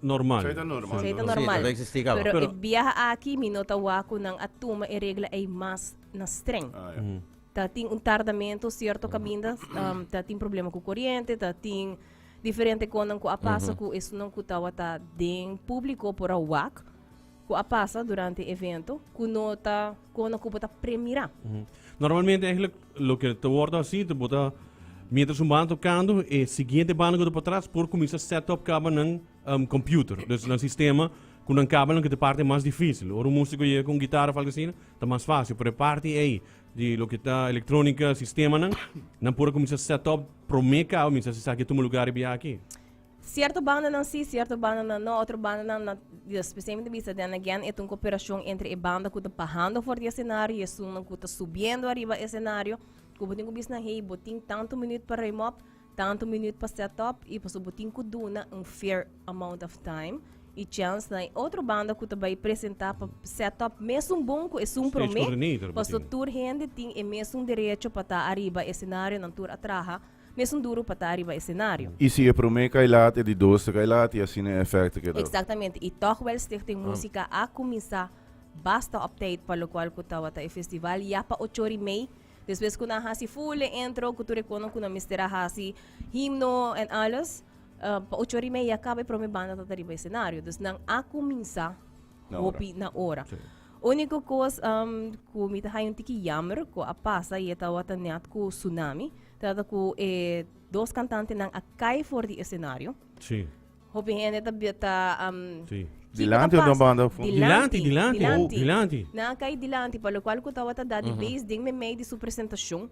normal. Esei ta normal. Esei ta no? normal. Sí, ta existi caba. Pero, Pero- e biaha aki mi no ta wak ku nan a tuma e regla ei mas na streng. Ah, ja. Ta tin un tardamento cierto caminda, ta tin problema cu coriente, ta tin diferente conan cu a pasa cu esunnan cu tawata den publico por a wak cu a pasa durante e evento cu no ta conan cu bo ta premira. Normalmente eigenlijk loke ta wordo haci ta bo ta mientras un banda tocando e siguiente banda cu ta patras por cuminsa set up caba nan computer, dus nan sistema cu nan caba loke ta e parte mas dificil. Ora un musico yega cu un guitar of algo asina ta mas facil, pero e parti ey di loke ta electronica, sistemanan, nan por a cuminsa set up prome caba mi sa si esaki a tuma lugar e bia aki. Cierto bandanan si, cierto bandanan no, otro bandanan na, dus specialmente bisa then again e ta un cooperacion entre e banda cu ta bahando for di escenario y esunnan cu ta subiendo ariba escenario, cu bo tin cu bisa nan hey bo tin tanto minuut pa ruim op, tanto minuut pa set up y pasobra bo tin cu duna un fair amount of time y chance na e otro banda cu ta bay presenta pa set up mesun bon cu esun Stage prome, coordinator bo pasobra tin. tur hende tin e mesun derecho pa ta ariba escenario, nan tur a traha mesun duro pa ta ariba escenario. Y si e prome cay laat e di dos ta cay laat y asina e efecto keda. Exactamente, y toch wel Stichting Musica a cuminsa basta op tijd pa locual cu tawata e festival ya pa ocho ora y mei. Despues cu nan haci full e intro cu tur e conan cu nan mester a haci, himno en alles, pa ocho ora y media caba e prome banda ta ta riba escenario. Dus nan a cuminsa Na ora. hopi na ora. Unico cos cu mi ta haya un tiki jammer cu a pasa y e tawata net cu Tsunami, tawata cu e dos cantantenan a cay for di escenario. Hopi hende ta bi- ta Sí. Kiko Dilanti ta o na pasa? banda fu? Dilanti, dilanti, dilanti. dilanti. Nan a kai dilanti, pa lokual ku tabata Daddy Bass den meimei di su presentashon,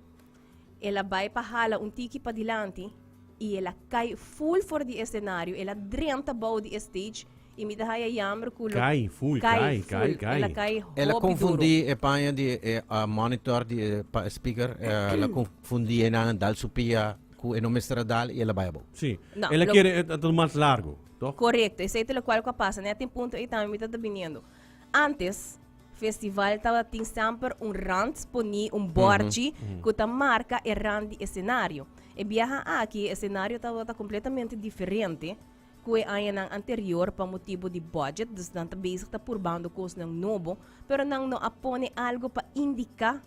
el a bai pa hala un tiki pa dilanti i el a kai full for di escenario, el a drenta bou di e stage i mi ta haya jammer ku lo Kai, full, kai, kai, full. kai. El a kai El a hopi duro. confundí e paña di e monitor di e speaker, el a confundí e nan dal su pia Cu e no mester a dal y el a bay abou. Sí. No, El a lo- kere e ta mas largo, toch? Correcto, esey ta locual cu a pasa. Net in punto ey tambe mi ta ta biniendo. Antes, festival tabatin semper un rand poni, un borchi, cu ta marca e rand di escenario. E biaha aki, e escenario tabata completamente diferente cu e añanan anterior pa motibo di budget, dus nan ta bezig ta purbando cosnan nobo, pero nan no a pone algo pa indica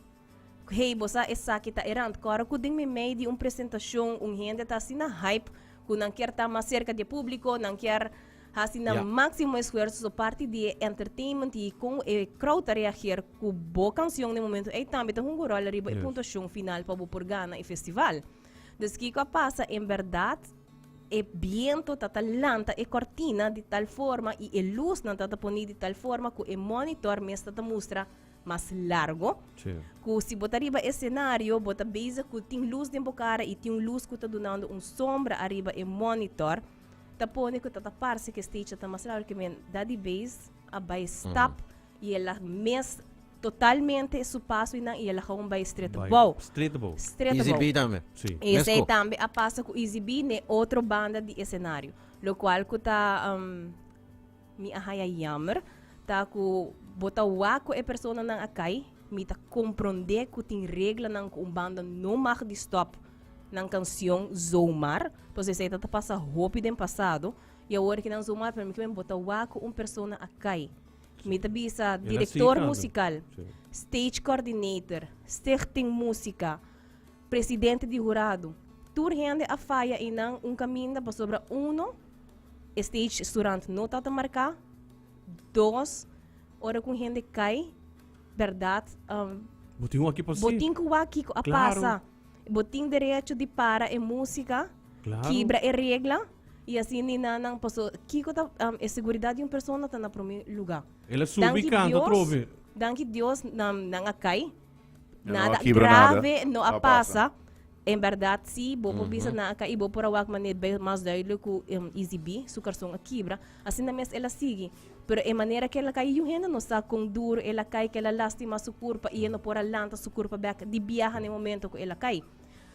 Hey, bo sa esaki ta e rand. Kòrda ku den meimei di un presentashon un hende ta asina hype ku nan kier ta mas serka di e públiko, nan kier hasi nan máksimo esfuerso. So parti di e entertainment i kon e crowd ta reageer ku bo kansion den momento ei tambe ta hunga un ròl riba e puntuashon final pa bo por gana e festival. Dus kiko a pasa en bèrdat e biento ta ta lanta e kòrtina di tal forma i e lusnan ta ta poni di tal forma ku e monitor mes ta ta mustra mas largo. Sí. Ku si bo ta riba escenario, bo ta bezig ku tin luz den bo kara i tin un luz ku ta dunando un sombra ariba e monitor, ta pone ku ta ta parse ku e stage ta mas largo ke men Daddy Bass a bai stap i el a mes totalmente su paso einan i el a gewoon bai stret Bai abou. Stret abou. Stret Easy abou. B tambe. Sí. I esei Mesco. tambe a pasa ku Easy B n'e otro banda di escenario. Lokual ku ta Mi a haya jammer ta ku bo ta wak ku e personanan a kai, mi ta komprondé ku tin reglanan ku un banda no mag di stòp nan kansion zomaar, pasobra esei ta ta pasa hopi den pasado, i awor ki nan zomaar, pero mi ke men bo ta wak ku un persona a kai. Mi ta bisa direktor musikal, stage coordinator, stichting musika, presidente di hurado, tur hende a faya einan un kaminda pasobra uno, E stage surant no ta ta marká. Dos, ora ku un hende kai, bèrdat, Bo tin wak ki bo pasí. tin ku wak kiko a Klaro. pasa. Bo tin derecho di para e músika, Klaro. kibra e regla, i asina ni nan nan paso kiko ta e seguridat di un persona ta na promé lugá. El a subi Danki kanta Dios, atrobe. danki Dios nan nan a kai. Ya no a Nada kibra nada. grave no a No a pasa. pasa. En berdad si, bo por bisa nan a kai, bo por a wak manera bay mas duidelijk ku Easy B su karson a kibra. Asina mes el a sigui. Pero e manera ku el a kai, yu hende no sa kon duro el a kai, ku el a lastima su kurpa i e no por a lanta su kurpa bek di biaha na e momento ku el a kai.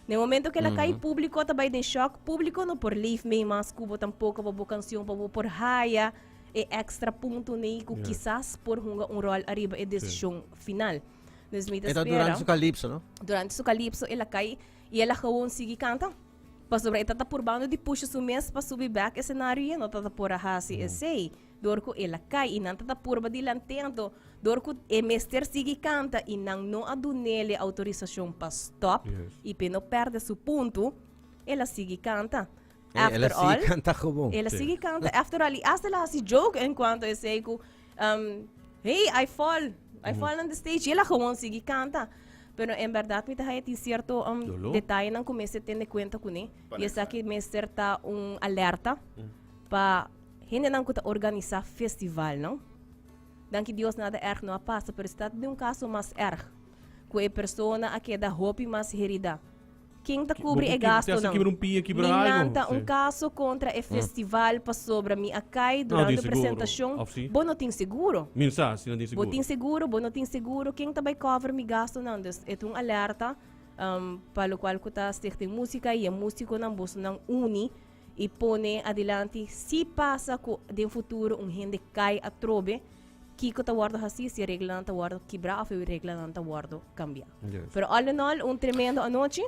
Na e momento ku el a kai, publiko ta bay den shòk, publiko no por leef mee mas ku bo tampoko pa bo kansion, pa bo por haya e extra punto nei ku kisas por hunga un ròl ariba e desishon final. Dus mi ta E ta spera. durante su calypso, no? Durante su calypso el a kai y el a gewoon sigui canta. Pasobra e tata purbando di pusha su mes pa subi bek escenario y e no tata por a haci esey. Door cu el a cay y nan tata purba dilante anto door cu e mester sigui canta y nan no a dunele autorisacion pa stop y p'e no perde su punto, el a sigui canta. El a After sigui all, canta gewoon. El a sigui canta. After all, y hasta el a haci joke en cuanto esey cu, hey, I fall, I fall on the stage. Y el a gewoon sigui canta. Pero en berdad mi ta haya tin cierto Dolor. detayenan cu mester tene cuenta cune. Y esaki mester ta un alerta pa hendenan cu ta organisa festivalnan. Danki Dios nada erg no a pasa, pero si ta den un caso mas erg, cu e persona a keda hopi mas herida. Ken ta cubri e gastonan? Kibra un pia, kibra Mi algo. lanta un Sí. caso contra e festival pasobra mi a cay No durante tin un seguro, presentacion. of si? Bo no tin seguro. Mi no sa si no tin Bo seguro. tin seguro, bo no tin seguro, ken ta bay cover mi gastonan? Dus e ta un alerta pa locual cu ta Stichting Musica y e musiconan bosonan uni y pone adilanti si pasa cu den futuro un hende cay atrobe, Kiko ta wordo haci si e reglanan ta wordo kibra of e reglanan ta wordo cambia. Yes. Pero all in all, un tremendo anochi.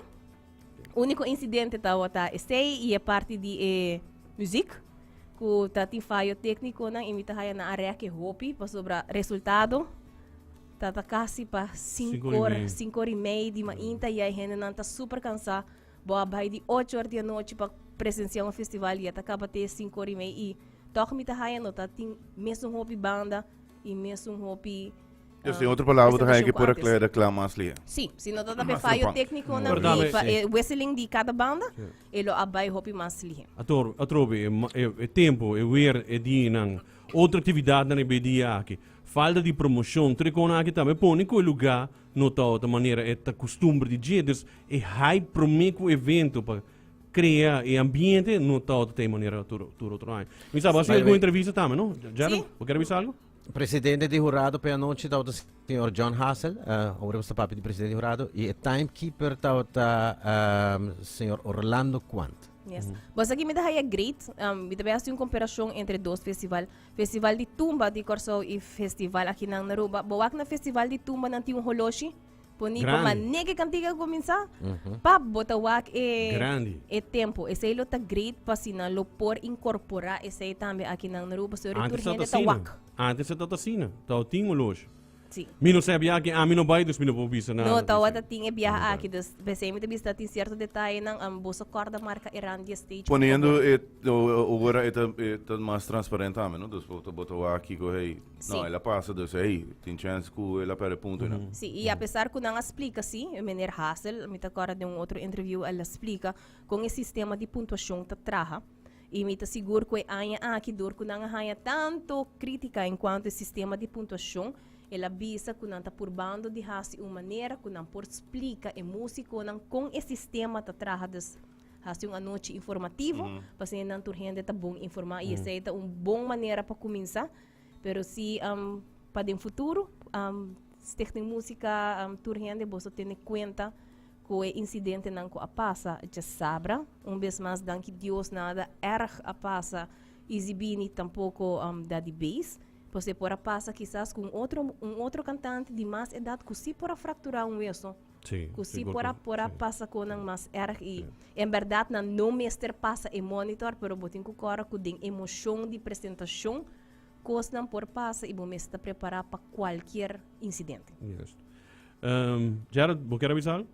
Unico incidente tabata esey y e parti di e muziek, cu ta tin fayo tecniconan y mi ta haya nan a rek e hopi pasobra resultado ta ta casi pa Cinco cinco y or, mei. cinco or y mei di mainta y e hendenan ta super cansa. Bo a bay di ocho or di anochi pa presencia un festival y a ta caba te cinco or y mei y Tòg mi ta haña no ta tin mesun hopi banda i mesun hopi Dus den otro palabra, bo ta haña presentashon ke ku por antes. rekla mas lihe. Sí, si no ta ta pe Mas fayo trempan. téknikonan Pero i tambe- pa e wisseling di kada banda, e lo a bai hopi mas lihe. Ator, atrobe, e ma- e, e tempo, e weer, e dianan, otro actividadnan riba e dia aki. Falta di promoshon, tur e konan aki tambe pone ku e lugá no ta ota manera e ta kustumber di dje. Dus e hype promé ku evento pa Crea e ambiente no ta otro te manera tur, tur otro aña. Mi sabe, By haci the algun way- entrevista tambe, no? Jeremy, Sí. bo kier bisa algo? Presidente di jurado pe anochi tabata señor John Hassel, hombre ku ta papia di presidente di jurado, i e timekeeper tabata señor Orlando Quant. Yes. Bo sa ki mi ta haya great, mi ta bay haci un comparacion entre dos festival. Festival di Tumba di Corsou y festival akinan na Aruba. Bo wak na festival di Tumba nan tin un holoshi. Poni pa Grandi. manera que cantiga cuminsa, pap, bo ta wak e, Grandi. e tempo. Esey lo ta great pa si nan lo por incorpora esey tambe aki nan na Aruba. Sorry, tur Antes hende ta ta asina. wak. Antes ta asina. Ta tin oloshi. Sí. Mi no sa biaha aki, ami no bai, dus mi no por bisa nada. No, ta dice. wata tin e biaha aki. Dus pesey mi ta bisa tin cierto detayenan. Boso corda marca e rand di e stage, por Poniendo favor. e, ora e ta, e ta mas transparente tambe, no? Dus bo ta, bo ta wak kiko, hey, Sí. No, el a pasa, dus hey, tin chance ku el a perde punto no. Sí, y a pesar ku nan a splika sí, meneer Hassel, mi ta acorda den un otro interview el a splika kon e sistema di puntuashon ta traha. Y mi ta sigur ku e aña aki dor ku nan a haña tanto kritika en kuanto e sistema di puntuashon, el a bisa ku nan ta purbando di hasi un manera ku nan por splika e musikonan kon e sistema ta traha. Dus hasi un anochi informativo pa asina nan tur hende ta bon informa y esei ta un bon manera pa kuminsa. Pero si pa den futuro Stichting Musica tur hende boso tene cuenta cu e incidentenan cu a pasa djasabra. Un bes mas danki Dios nada erg a pasa Easy Bini tampoco da di beis. Pues e por a pasa kisas cu un otro un otro cantante di mas edad cu si por a fractura un weso. Sí, Cu si sigur por a cu por a sí. pasa conan mas erg y en berdad nan no mester pasa e monitor pero bo tin cu cora cu den emocion di presentacion cosnan por pasa y bo mester ta prepara pa cualkier incidente. Juist. Gerald, bo kier a bisa algo?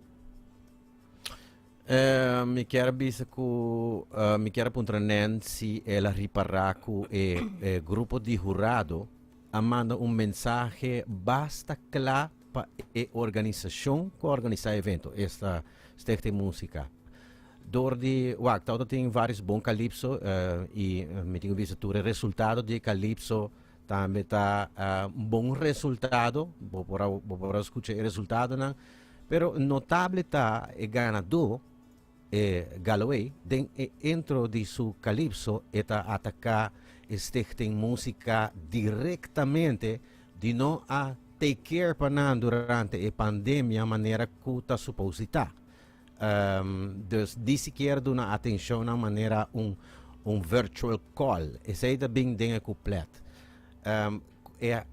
Mi kier a bisa cu mi kier a puntra Nan si el a ripara cu e grupo di hurado a manda un mensahe basta cla pa e organisashon ku a organisá e evento, esta Stichting Musica. Dor di wak tabata tin vários bon kalipso i mi tin ku bisa tur e resultado di e kalipso tambe ta un bon resultado, bo por a bo por a skucha e resultadonan, pero notable ta e ganadó E Galloway, den e intro di su Calypso e ta ataká e Stichting Musica direktamente di no a take care pa nan durante e pandemia manera ku ta supositá. Dus di sikiera duna atenshon nan manera un un virtual call. Esei ta bin den e kuplet. E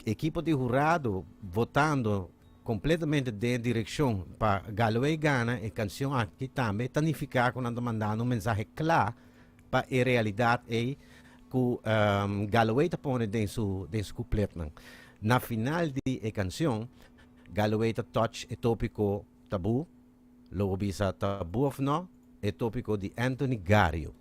ekipo di hurado votando. completamente den direccion pa Galloway gana e cancion aki tambe ta nifica cu nan ta mandando un mensahe cla pa e realidad ey cu Galloway ta pone den su den su coupletnan. Na final di e cancion Galloway ta touch e topico tabu, lo bo bisa tabu of no, e topico di Anthony Gario.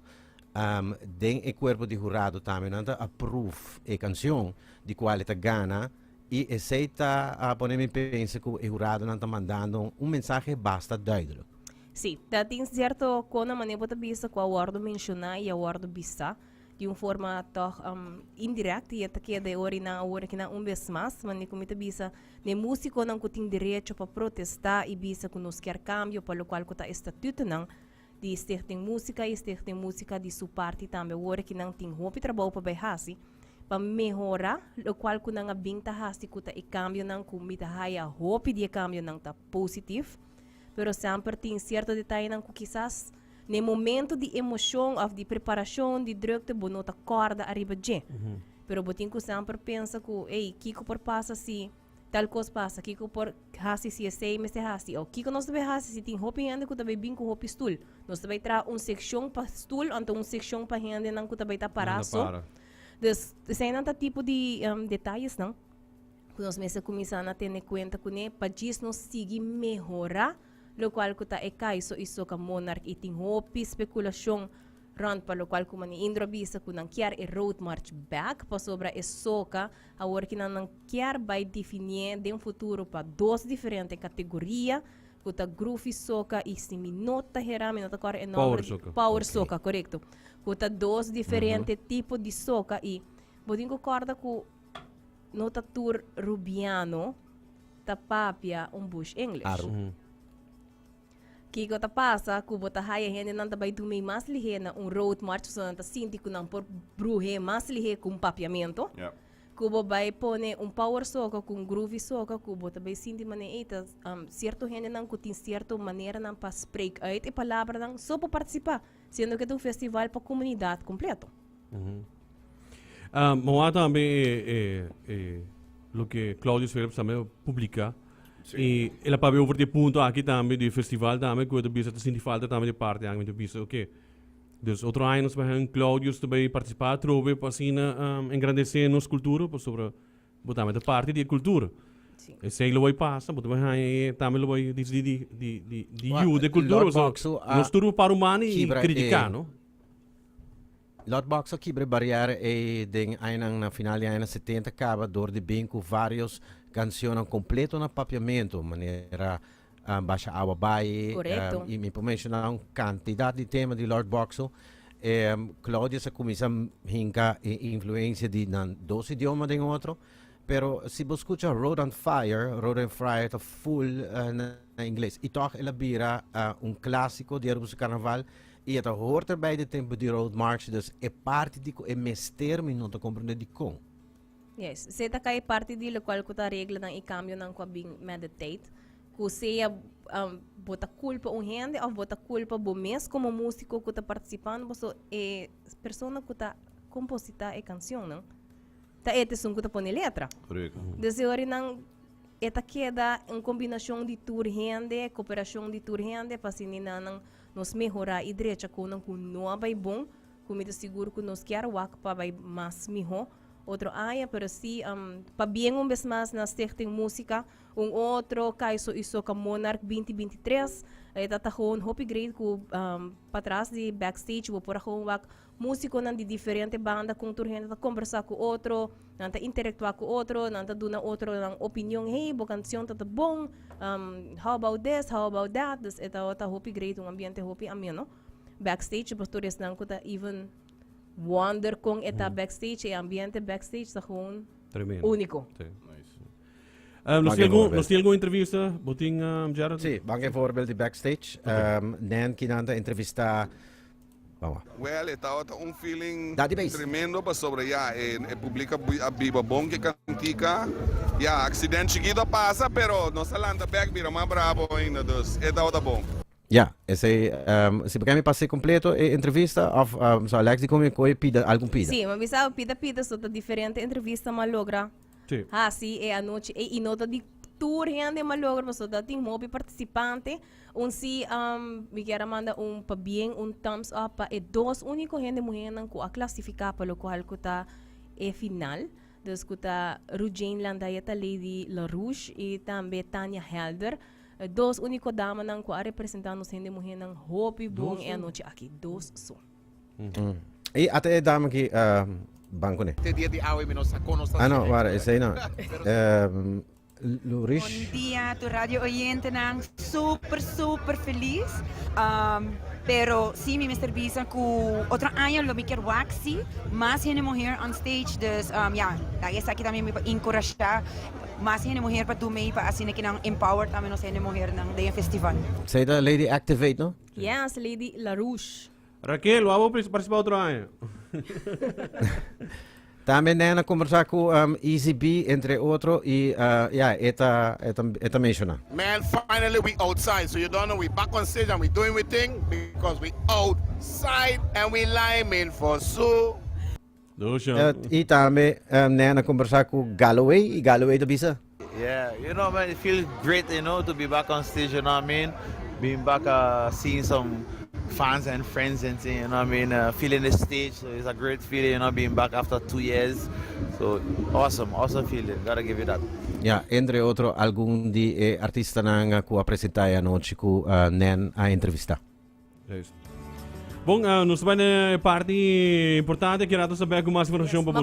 Den e cuerpo di hurado tambe nan ta approve e cancion di cual e ta gana y esey ta a pone mi pensa cu e huradonan ta mandando un mensahe basta duidelijk. Sí, ta tin cierto cona manera bo ta bisa cu a wordo menciona y a wordo bisa di un forma toch indirect y e ta keda e ora y nan awor aki nan un bes mas, manera cu mi ta bisa n'e musiconan cu tin derecho pa protesta y bisa cu nos kier cambio pa locual cu ta e statutonan di Stichting Musica y Stichting Musica di su parti tambe awor aki nan tin hopi trabou pa bay haci pa mehora locual cu nan a bin ta haci cu ta e cambionan cu mi ta haya hopi di e cambionan ta positif. Pero semper tin cierto detayenan cu kisas n'e momento di emocion of di preparacion, di drukte, bo no ta corda ariba dje. Pero bo tin cu semper pensa cu, ey, kico por pasa si tal cos pasa? Kico por haci si esey mester haci? O kico nos ta bay haci si tin hopi hende cu ta bay bin cu hopi stoel? Nos ta bay traha un seccion pa stoel anto un seccion pa hendenan cu ta bay ta para so. Dus, eseynan ta tipo di detayesnan. Ku nos mester kuminsá na tene kuenta kuné pa djis nos sigui mehorá lokual ku ta e Kaiso i Soka Monarch i tin hopi spekulashon rònt pa lokual ku Mane Indro a bisa ku nan kier e Road March bèk pasobra e Soka awor ki nan nan kier bai definié den futuro pa dos diferente kategoria ku ta Groovy Soka i si mi no ta herá mi no ta kòrda e nòmber Power Soka. Power Soka korekto ku ta dos diferente tipo di soka i bo tin ku kòrda ku No ta tur Rubiano ta papia un bush English. Aru. Kiko ta pasa ku bo ta haya hendenan ta bai dumei mas lihé na un road march pasobra nan ta sinti ku nan por bruhé mas lihé ku un papiamento. Ja. Ku bo bai pone un power soca ku un groovy soca ku bo ta bai sinti manera ei ta sierto hendenan ku tin sierto maneranan pa spreek uit e palabranan so por partisipá, siendo ku e ta un festival pa komunidat kompleto. Ah, maar wat tambe e, e, e, loke Claudius Philips tambe publica. Sí. Y el a papia over di punto aki tambe, di festival tambe, ku e ta bisa ta sinti falta tambe di parti aki. Mi ta bisa, oké. Dus otro aña nos bai Claudius ta bai participa atrobe pa asina um, engrandece nos cultura, pasobra bo tambe ta parti di e cultura. Sí. Esei lo bai pasa, bo ta bai haña e tambe lo bai dicidi di, di, di, di Wa, yuda e cultura. Lord pasobra Boxu a nos tur por humano y kibra critica, e no? Lord Box a kibra e bariera ei den añanan na final di añanan setenta kaba dor di bin ku varios kansionnan kompleto na papiamentu, manera Basha Awa Bai, Korekto. i mi por menshoná un kantidat di tema di Lord Boxel. Claudius a kuminsá hinka e influensia di nan dos idioma den otro, pero si bo skucha Road on Fire, Road on Fire ta full na ingles i tòg el a bira un klásiko di Aruba su karnaval. I e ta hoort erbij di tempo di Road March, dus e parti di ku e mester mi no ta komprende dikon. Yes, esei ta kai parti di lokual ku ta reglanan i kambionan ku a bin met de tijd. Ku sea bo ta kulpa un hende òf bo ta kulpa bo mes komo músiko ku ta partisipando, pasobra e persona ku ta kompositá e kansionnan ta e ta esun ku ta pone letra. Korekto. Dus e ora nan e ta keda un kombinashon di tur hende, koperashon di tur hende pa asina nan Nos mehorá i drecha konan ku no a bai bon, ku mi ta sigur ku nos kier wak pa bai mas mihó otro aña, pero si pabien un bes mas na Stichting Musica, un otro Kaiso i Soca Monarch 2023, e ta ta gewoon hopi great ku patras di backstage bo por a gewoon wak Músikonan di diferente banda kon tur hende ta kombersá ku otro, nan ta interaktuá ku otro, nan ta duna otro nan opinion, hey, bo kansion ta ta bon, how about this, how about that, dus e tabata hopi great, un ambiente hopi ameno. Backstage pa tur esnan ku ta even wonder kon e ta backstage, e ambiente backstage ta gewoon Tremendo. úniko. Sí. Nice. Nos Bank tin e algun, voorbeeld. nos tin algun entrevista? Bo tin, Gerard? Sí, bank e voorbeeld di backstage. Nan kinan ta entrevistá Vamos. Wel, e tabata un feeling Daddy Bass. tremendo pasobra ya e e publico a biba bon cu e cantica. Ya, accident chikito a pasa, pero nos a lanta bek bira mas brabo ainda, dus e tabata bon. Ya, esey, si bo ken mi pasa completo e entrevista of so Alex di con mi coge pida algun pida. Sí, mi a bisa pida pida so ta diferente entrevista mi a logra Sí. haci e anochi ey y no ta di. tur hende m'a logra, pasobra tabatin hopi participante. Un si mi kier a manda un pabien, un thumbs up pa e dos unico hende muhernan cu a clasifica pa locual cu ta e final. Dus cu ta Rujane Landayeta Lady LaRouche y tambe Tania Helder. E dos unico damanan cu a representa nos hende muhernan hopi bon e anochi aki. Dos so. Y ata e dama ki ban cune. Te dia di awe mi no sa con nos ta Ah no, wara, esey no. Lurish. Bon dia tur radio oyentenan, super super feliz pero si mi mester bisa cu otro aña lo mi kier wak si mas hende muher on stage dus ya esaki tambe mi pa encurasha mas hende muher pa duna pa asina ki nan empower tambe nos hende muhernan den e festival. Esey ta Lady Activate no? Yes, Lady LaRouche. Raquel, wou bo participa otro aña? Tambe Nan a conversa cu Easy B entre otro y ya e ta e ta menciona. Man finally we outside so you don't know we back on stage and we doing we thing because we outside and we liming for su. Dosha. Y tambe Nan a conversa cu Galloway y Galloway ta bisa. Yeah, you know man, it feels great, you know, to be back on stage, you know what I mean? Being back, seeing some fans and friends and thing, you know what I mean? Feeling the stage, so it's a great feeling, you know, being back after 2 years. So awesome, awesome feeling, gotta give you that. Ja, entre otro algun di e artistanan cu a presenta e anochi cu Nan a entrevista. Juist. Bon, nos ta bai na e parti importante. Ki rato sa bek cu mas informacion pa boso.